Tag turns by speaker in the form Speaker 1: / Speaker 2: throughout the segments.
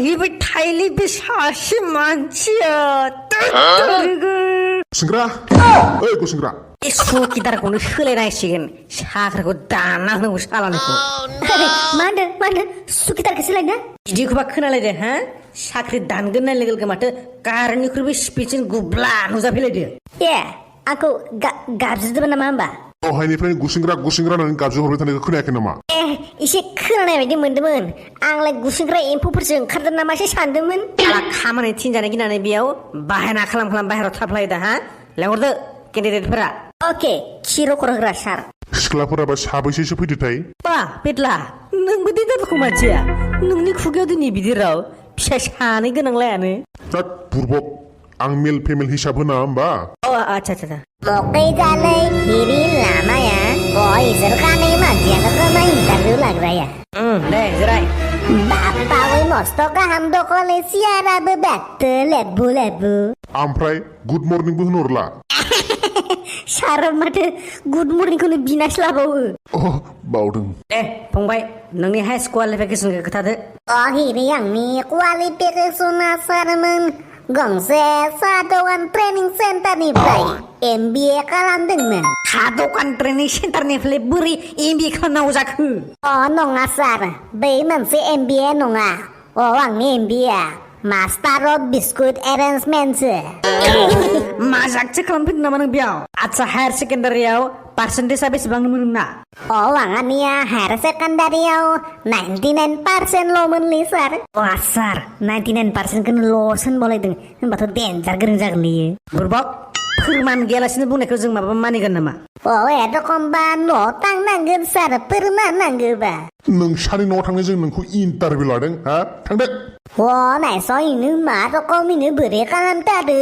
Speaker 1: 이거 타일리비 사시 많지요.
Speaker 2: 구승그라, 어이 구승그라.
Speaker 1: 이 수기다라고는 흘레나 시긴 샤그라고 다나는 살아놓고.
Speaker 3: 만들 수기다 keselnya.
Speaker 1: Jadi aku bakal nanya deh, ha? Sakit dan kenal legal ke mata, karena aku lebih spesial gublan, usah pilih dia.
Speaker 3: Ya, aku gabs itu nama mbak.
Speaker 2: Oh, ini frame gusingra nang gajo horbe tane khune yakin nama.
Speaker 3: Isi खोनानाय बायदि मोनदोंमोन आंलाय गुसुंग्रा एम्फौफोरजों ओंखारदों नामासो सानदोंमोन
Speaker 1: ala खामानि थिनजानो गिनानै बेयाव बाहायना खालाम बाहेरायाव थाफ्लायो दा हा लेंहरदो केन्डिडेटफोरा
Speaker 3: Oke, Ciro Korograsar सार
Speaker 2: सिख्लाफोराबा साबैसेसो फैदोथाय
Speaker 1: बा पेटला नोंबो दिदारखौ मानसिया नोंनि खुगायाव दिनै बिदि राव फिसा सानै गोनांलायानो
Speaker 2: दा बुरबक आं मेल फेमेल हिसाब होना होमबा
Speaker 1: अ आच्छा
Speaker 3: Oke jalai kiri lama ya Boy serkane majian kena interview lagi ya
Speaker 1: deh jerai
Speaker 3: Bapak woi mosto kaham do kolesia rabe batte lebu
Speaker 2: ओमफ्राय गुड मर्निं बो होनहरला
Speaker 3: Sarap mata good morning kono binas labawo
Speaker 2: अ बावदों
Speaker 1: deh फंबाय नोंनि high क्वालिफिकेसनखौ खोथादो
Speaker 3: Oh ini yang nih kualifikasi sarmen gongse satuan training center nih bray MBA खालामदोंमोन
Speaker 1: हादोकान training सेन्टारनिफ्राय बोरै MBA खालामनांगौ जाखो
Speaker 3: Oh नङा सार बै मोनसे MBA नङा आंनि MBA Master of Biscuit Arrangement
Speaker 1: माजाकसो खालामफैदों नामा नों बेयाव आच्छा हायार सेकेन्डारियाव पार्सेन्टेजआ बेसेबां मोनना
Speaker 3: आंनिया हायार सेकेन्डारियाव 99% ल'मोनलै सार
Speaker 1: सार
Speaker 3: 99% खौनो ल'सो होनबावलायदों होनबाथ' देन्जार गोरों जागोन इयो
Speaker 1: बुरबक फोरमान गैयालासिनो बुंनायखौ जों माबा मानिगोन नामा
Speaker 3: एरखमबा न'आव थांनांगोन सार फोरमान नांगौबा
Speaker 2: नोंसानि न'आव थांनो जों नोंखौ इन्टारभिउ लादों हा थांदो
Speaker 3: नायसाव इनो मा रखमैनो बोरै खालामथारो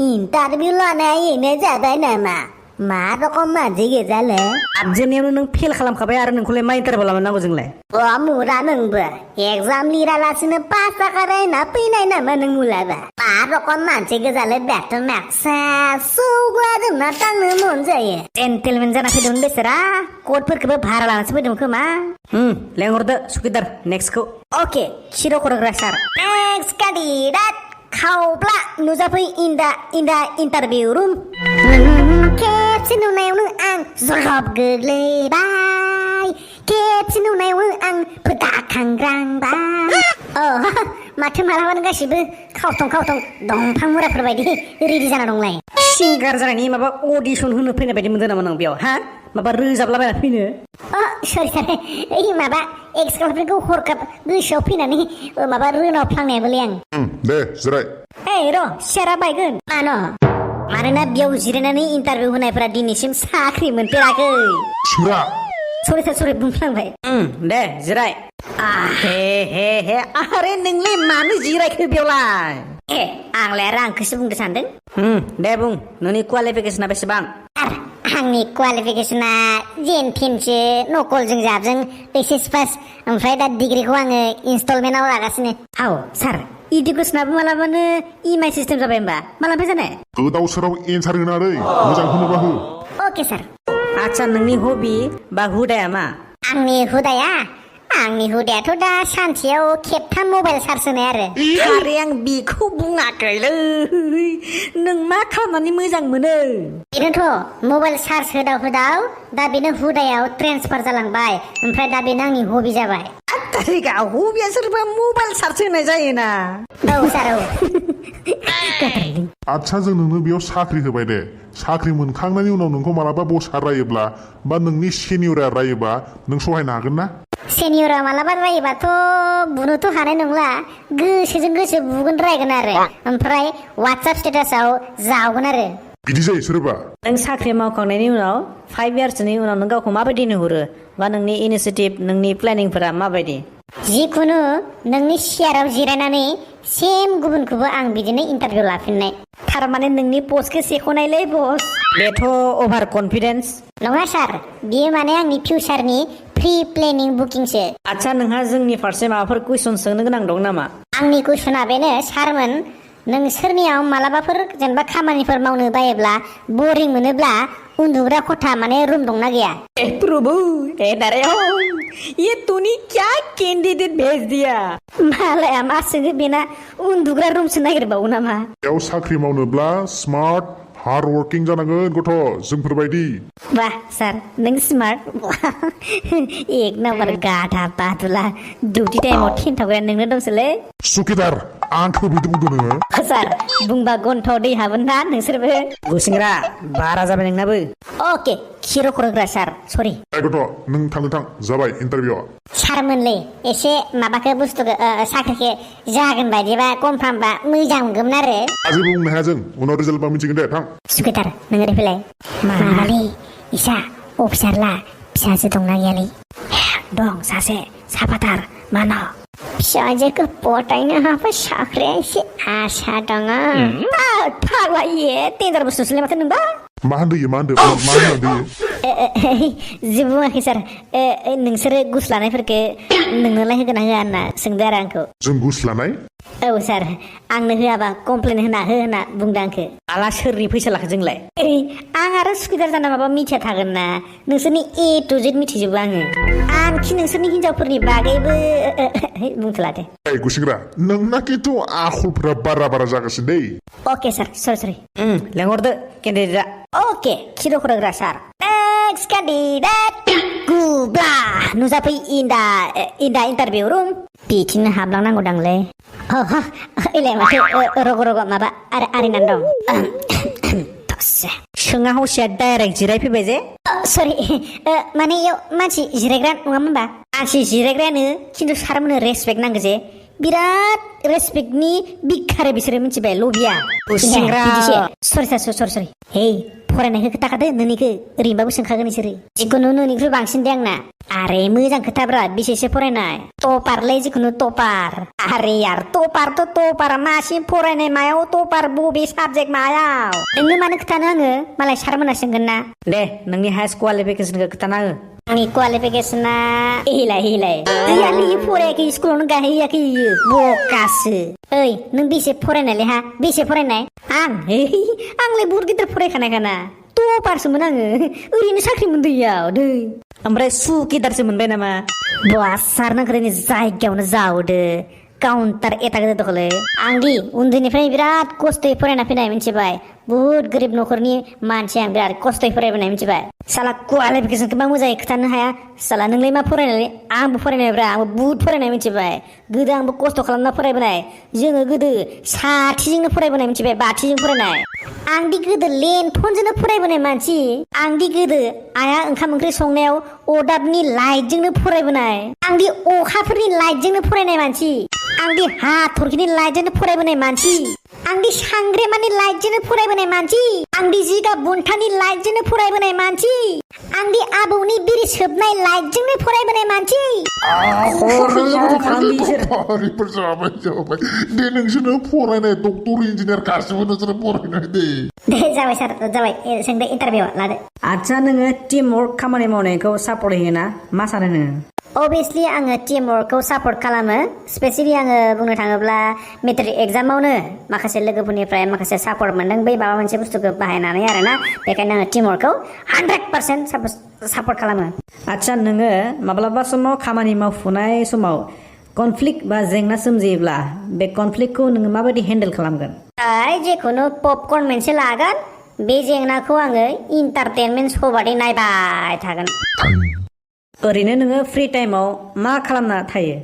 Speaker 3: इन्टारभिउ लानाया इनो जाबाय नामा मा रखम मानसि गोजालै
Speaker 1: हाबजेननायावनो नों फेल खालामखाबाय आरो नोंखौलाय मा इन्टारभिउ लानांगौ जोंलाय
Speaker 3: मुरा नोंबो एगजाम लिरालासिनो पास जाखारायना फैनाय नामा नों मुलाबा मा रखम मानसि गोजालै बेथ' मेक्सा सौग्लाजोंना थांनो मन जायो जेन्टेलमेन जाना फैदोंमोन बेसोरा कटफोरखौबो भारा लानासो फैदोंमोन खोमा
Speaker 1: लेंहरदो सुकिदार नेक्स्टखौ
Speaker 3: Oke, Ciro Korograsar next kandidat खावब्ला नुजाफै इंदा interview room खेबसे नुनायावनो आं जरब गोग्लैबाय खेबसे नुनायावनो आं फोदाखांग्रांबाय माथो मालाबानो गासिबो खावथं दंफां मुराफोर बायदि रेडि जाना दंलाय
Speaker 1: सिंगार जानायनि माबा अडिसन होनो फैनाय बायदि मोनदों नामा नों बेयाव हा माबा रोजाबलाबायना फैनो
Speaker 3: सरि ओइ माबा एक्सकालफोरखौ हरखाब गोसोआव फैनानै माबा रोनाव फ्लांनायबोलै आं
Speaker 2: दे जिराय
Speaker 3: र' सियारा बायगोन मानोना बेयाव जिरायनानै इन्टारभिउ होनायफोरा दिनैसिम साख्रि मोनफेराखै
Speaker 2: सिंग्रा
Speaker 3: सरि बुंफ्लांबाय
Speaker 1: दे जिराय हे आरे नोंलाय मानो जिरायखो बेयावलाय
Speaker 3: आंलाय आरो आंखौसो बुंनो सानदों
Speaker 1: दे बुं नोंनि क्वालिफिकेसना बेसेबां
Speaker 3: आंनि क्वालिफिकेसना जेन थेनसो नकलजों जाबजों एचएस पास ओमफ्राय दा डिग्रिखौ आङो इनस्टलमेन्टआव लागासिनो सार इडुकेसनाबो मालाबानो इएमआइ सिस्टेम जाबाय होमबा मालाबा जानाय
Speaker 2: गोदाव सोराव एन्सार होना रै मोजां होनोबा हो
Speaker 3: अके सार
Speaker 1: आच्छा नोंनि हबि बा हुदाया मा
Speaker 3: आंनि हुदायाथ' दा सानसेयाव खेबथाम मबाइल चार्ज होनाय
Speaker 1: आरे आं बेखौ बुङाखैलै नों मा खालामनानै मोजां मोनो
Speaker 3: बेनोथ' मबाइल चार्ज होदाव दा बेनो हुदायाव ट्रेन्सफार जालांबाय ओमफ्राय दा बेनो आंनि हबि जाबाय
Speaker 1: हबिया सोरबा मबाइल चार्ज होनाय जायोना
Speaker 3: सार
Speaker 2: आच्छा जों नोंनो बेयाव साख्रि होबाय दे साख्रि मोनखांनायनि उनाव नोंखौ मालाबा बसआ रायोब्ला बा नोंनि सेनियरा रायोबा नों सहायनो हागोन ना
Speaker 3: सेनियरा मालाबा रायोबाथ' बुनोथ' हानाय नंला गोसोजों गोसो बुगोन रायगोन आरो ओमफ्राय वाट्सएप स्टेटासाव जावगोन आरो
Speaker 2: बिदि जायो सोरबा
Speaker 1: नों साख्रि मावखांनायनि उनाव 5 इयार्सनि उनाव नों गावखौ माबायदि नुहुरो बा नोंनि इनिशिएटिभ नोंनि प्लेनिंफोरा माबायदि
Speaker 3: जिखुनु नोंनि सियाराव जिरायनानै सेम गुबुनखौबो आं बिदिनो इन्टारभिउ लाफिननाय
Speaker 1: थारमाने नोंनि पस्टखौ सेख'नायलै बस बेथ' अभार कनफिडेन्स
Speaker 3: नङा सार बियो माने आंनि फिउचारनि प्रि प्लेनिं बुकिंसो
Speaker 1: आच्छा नोंहा जोंनि फारसे माबाफोर कुइसन सोंनो गोनां दं नामा
Speaker 3: आंनि कुइसना बेनो सारमोन नोंसोरनियाव मालाबाफोर जेनेबा खामानिफोर मावनो बायोब्ला बरिं मोनोब्ला उन्दुग्रा खथा माने रुम दंना गैया
Speaker 1: प्रभु नारायण ये तूने क्या कैंडिडेट भेज दिया
Speaker 3: मालाया मा सोङो बेना उन्दुग्रा रुमसो नागिरबावो नामा
Speaker 2: बेयाव साख्रि मावनोब्ला स्मार्ट हार्ड वर्किं जानांगोन गथ' जोंफोरबायदि
Speaker 3: वाह सार नों स्मार्ट एक नाम्बार गाधा बादुला डिउटि टाइमाव थिनथावग्रा नोंनो दंसोलै
Speaker 2: सुकिदार आंखौ बिदि बुंदों नोङो
Speaker 3: सार बुंबा गन्थ'आव दै हाबोन ना नोंसोरबो
Speaker 1: गुसेंग्रा बारा जाबाय नोंनाबो
Speaker 3: अके खिर' खर'ग्रा सार सरि
Speaker 2: गथ' नों थां जाबाय इन्टारभिउआ
Speaker 3: सारमोनलै एसे माबाखौ बुस्थुखौ साख्रिखौ जागोन बायदिबा कनफार्मबा मोजां मोनगौमोन आरो
Speaker 2: जेबो बुंनो हाया जों उनाव रिजाल्टबा मिथिगोन दे थां
Speaker 3: सुकिदार नों ओरै फैलाय माबालै इसा अफिसारला फिसाजो दंना गैयालै दं सासे साफाथार मानो फिसाजोखौ पटायनो हाबा साख्रिया एसे आसा दङ फाग्ला इये टेन्डार बुस्थुसोलै माथो नोंबा
Speaker 2: मा होनदों मा होनदों
Speaker 3: जेबो बुङाखै सार नोंसोरो गुस लानायफोरखौ नोंनोलाय होगोन ना होआ होनना सोंदो आरो आंखौ
Speaker 2: जों गुस लानाय
Speaker 3: औ सार आंनो होआबा कमप्लेन होना हो होनना बुंदों आंखो
Speaker 1: आला सोरनि फैसा लाखो जोंलाय
Speaker 3: आं आरो सुकिदार जाना माबा मिथिया थागोन ना नोंसोरनि ए टु जेड मिथिजोबो आङो आंखि नोंसोरनि हिनजावफोरनि बागैबो बुंथला दे
Speaker 2: गुसेंग्रा नोंना खिन्थु आखलफोरा बारा जागासिनो दै
Speaker 3: अके सार सरि
Speaker 1: लेंहरदो केन्डिडेटआ
Speaker 3: अके खिर' खर'ग्रा सार नेक्स्ट केन्डिडेट गुब्ला नुजाफै इन दा इन्टारभिउ रुम बिथिंनो हाबलांनांगौ दांलै इलाय माथो रग' माबा आरिनानै दं
Speaker 1: सोङा हसिया डाइरेक्ट जिरायफैबाय जे
Speaker 3: सरि माने इयाव मानसि जिरायग्रा नङामोन होनबा मानसि जिरायग्रायानो खिन्थु सारमोननो रेसपेक्ट नांगौ जे बिराद रेसपेक्टनि बिखारो बिसोरो मिथिबाय लबिया सरि हे फरायनायखौ खोथाखादो नोंनिखौ ओरैनोबाबो सोंखागोन बिसोरो जिखुनु नोंनिख्रुइ बांसिन दे आंना आरे मोजां खोथाब्रा बेसेसो फरायनाय टपारलै जिखुनु टपार आरे यार टपार मासिम फरायनाय मायाव टपार बबे साबजेक्ट मायाव नोंनो मानो खोथानो आङो मालाय सारमोना सोंगोन ना
Speaker 1: दे नोंनि हाइस्ट क्वालिफिकेसनखौ खोथाना हो
Speaker 3: आंनि क्वालिफिकेसना हिलाय फरायाखै स्कुलावनो गाहैयाखै बकासो ओइ नों बेसे फरायनायलै हा बेसे फरायनाय आंलाय बहुत गिदिर फरायखानायखाना टपारसोमोन आङो ओरैनो साख्रि मोनदैयाव दै
Speaker 1: ओमफ्राय सुकिदारसो मोनबाय नामा
Speaker 3: बा सार नोंखौनि जायगायावनो जावदो काउन्टार एटाक दखलै आंदि उन्दैनिफ्राय बिराद खस्थ'यै फरायना फैनाय मिथिबाय बहुत गोरिब न'खरनि मानसि आं बिराद खस्थ'यै फरायबोनाय मिथिबाय साला क्वालिफिकेसनखौ मा मोजाङै खोथानो हाया साला नोंलाय मा फरायनाय आंबो फरायनायब्रा आंबो बहुत फरायनाय मिथिबाय गोदो आंबो खस्थ' खालामना फरायबोनाय जोङो गोदो साथिजोंनो फरायबोनाय मिथिबाय बाथिजों फरायनाय आंदि गोदो लेन्थनजोंनो फरायबोनाय मानसि आंदि गोदो आइया ओंखाम ओंख्रि संनायाव अरदाबनि लाइटजोंनो फरायबोनाय आंदि अखाफोरनि लाइटजोंनो फरायनाय मानसि आंदि हाथरखिनि लाइटजोंनो फरायबोनाय मानसि आंदि सांग्रेमानि लाइटजोंनो फरायबोनाय मानसि आंदि जिगाब बुन्थानि लाइटजोंनो फरायबोनाय मानसि आंदि आबौनि बिरि सोबनाय लाइटजोंनो फरायबोनाय मानसि
Speaker 2: दे नोंसोरनो फरायनाय डक्टर इन्जिनियार गासिबो नोंसोरो फरायनाय दे
Speaker 3: जाबाय सार जाबाय सोंदो इन्टारभिउ लादो
Speaker 1: आदसा नोङो टिम वर्क खामानि मावनायखौ सापर्ट होयोना मा सानो नोङो
Speaker 3: अभियासलि आङो टिम वर्कखौ सापर्ट खालामो स्पेसियलि आङो बुंनो थाङोब्ला मेट्रिक एग्जामावनो माखासे लोगोफोरनिफ्राय माखासे सापर्ट मोनदों बै माबा मोनसे बुस्थुखौ बाहायनानै आरोना बेखायनो आङो टिम वर्कखौ 100% सापर्ट खालामो
Speaker 1: आदसा नोङो माब्लाबा समाव खामानि मावफुनाय समाव कनफ्लिक्ट बा जेंना सोमजियोब्ला बे कनफ्लिक्टखौ नोङो माबायदि हेन्डेल खालामगोन
Speaker 3: जेखुनु पपकर्न मोनसे लागोन बे जेंनाखौ आङो इन्टारटेनमेन्ट श' बादि नायबाय थागोन
Speaker 1: ओरैनो नोङो फ्रि टाइमाव मा खालामना थायो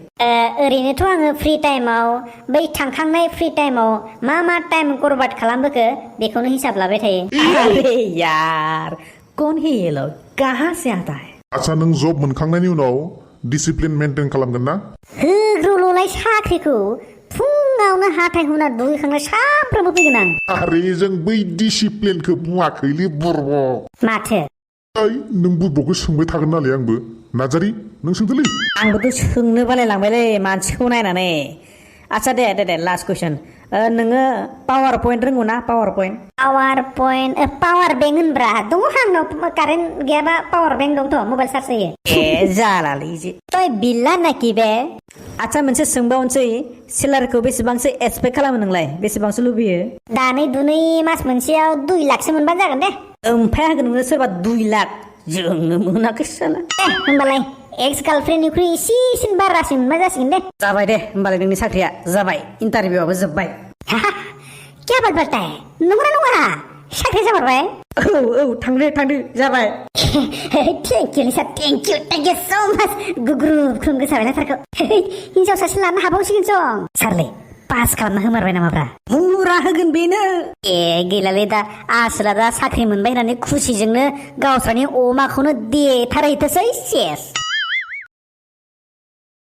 Speaker 3: ओरैनोथ' आङो फ्रि टाइमाव बै थांखांनाय फ्रि टाइमाव मा टाइम बरबाद खालामबोखो बेखौनो हिसाब लाबाय थायो
Speaker 1: अरे यार कौन है ये लोग कहाँ से आता है
Speaker 2: आच्छा नों जब मोनखांनायनि उनाव डिसिप्लिन मेनटेन खालामगोन ना
Speaker 3: होग्रोल'लाय साख्रिखौ फुङावनो हाथाय हुना दुगैखांना सामफ्रामबो फैगोन आं
Speaker 2: आरे जों बै डिसिप्लिनखौ बुङाखैलै बुरबक
Speaker 3: माथो
Speaker 2: नों बुरबकखौ सोंबाय थागोन नालाय आंबो नार्जारि नों सोंदोलै
Speaker 1: आंबोथ' सोंनो बालायलांबायलै मानसिखौ नायनानै आच्छा दे लास्ट कुइसन नोङो पावार पइन्ट रोंगौ ना पावार पइन्ट
Speaker 3: पावार बेंक होनब्रा दङ आंनाव कारेन्ट गैयाबा पावार बेंक दंथ' मबाइल चार्ज होयो
Speaker 1: जालालै
Speaker 3: तय बिल्ला नाखि बे
Speaker 1: आच्छा मोनसे सोंबावनोसै सेलारिखौ बेसेबांसो एक्सपेक्ट खालामो नोंलाय बेसेबांसो लुबैयो
Speaker 3: दानै दुनै मास मोनसेयाव 2 लाखसो मोनबानो जागोन दे
Speaker 1: ओमफ्राय होगोन नोंनो सोरबा 2 लाख जोंनो मोनाखै साला
Speaker 3: होनबालाय एक्स गार्लफ्रेन्डनिख्रुइ एसेसिन बारासिन मोनबा जासिगोन दे
Speaker 1: जाबाय दे होमबालाय नोंनि साख्रिया जाबाय इन्टारभिउआबो जोब्बाय
Speaker 3: क्या बात बात है नंगौना नङा साख्रि जामारबाय
Speaker 1: औ थांदो जाबाय
Speaker 3: thank you Lisa thank you सो माच गुग्रुब गोसाबायना सारखौ हिनजाव सासे लानो हाबावसिगोन जों सारलै पास खालामना होमारबाय नामाब्रा
Speaker 1: मुरा होगोन बेनो
Speaker 3: गैलालै दा आसोला दा साख्रि मोनबाय होननानै खुसिजोंनो गावस्रानि अमाखौनो देथारहैथोसै सेस